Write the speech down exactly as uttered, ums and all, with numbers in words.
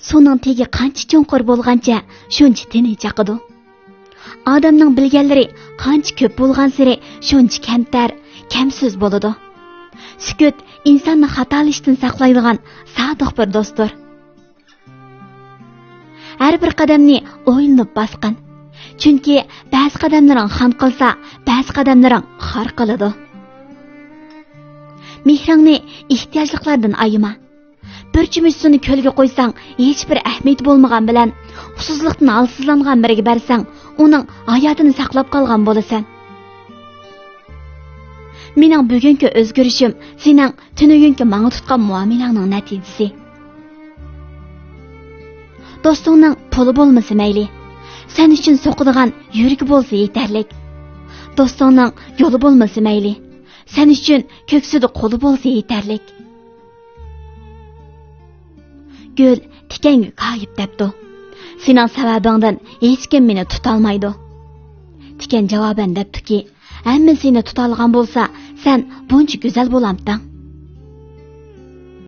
سۇنىڭ تېگى قانچە چوڭقۇر بولغانچە، شۇنچە تىنچ ئاقىدۇ. ئادەمنىڭ بىلگەنلىرى قانچە كۆپ بولغانسېرى، شۇنچە كەمتەر، كەمسۆز بولىدۇ. سۈكۈت ئىنساننى خاتالىشىشتىن ساقلايدىغان سادىق بىر دوستتۇر. ھەر بىر قەدەمنى ئويلىنىپ باسقىن. چۈنكى بەزى قەدەملىرىڭ خان قىلسا، بەزى قەدەملىرىڭ خار قىلىدۇ. مېھرىڭنى ئېھتىياجلىقلاردىن ئايىما. بىر چۆمۈچ سۇنى كۆلگە قويساڭ، ھېچبىر ئەھمىيىتى بولمىغان بىلەن، ئۇسسۇزلۇقتىن ھالسىزلانغان بىرىگە بەرسەڭ، ئۇنىڭ ھاياتىنى ساقلاپ قالغان بولىسەن. مېنىڭ بۈگۈنكى ئۆزگىرىشىم سېنىڭ تۈنۈگۈنكى ماڭا تۇتقان مۇئامىلەڭنىڭ نەتىجىسى. دوستۇڭنىڭ پۇلى بولمىسا مەيلى، سەن ئۈچۈن سوقىدىغان يۈرىكى بولسا يېتەرلىك. دوستۇڭنىڭ يولى بولمىسا مەيلى، سەن ئۈچۈن كۆكسىدە قولى بولسا يېتەرلىك. گۈل تىكەنگە كايىپ دەپتۇ: «سېنىڭ سەۋەبىڭدىن ھېچكىم مېنى تۇتالمايدۇ.» تىكەن جاۋابەن دەپتۇكى: «ھەممە سېنى تۇتالىغان بولسا، سەن بۇنچە گۈزەل بولامتىڭ؟»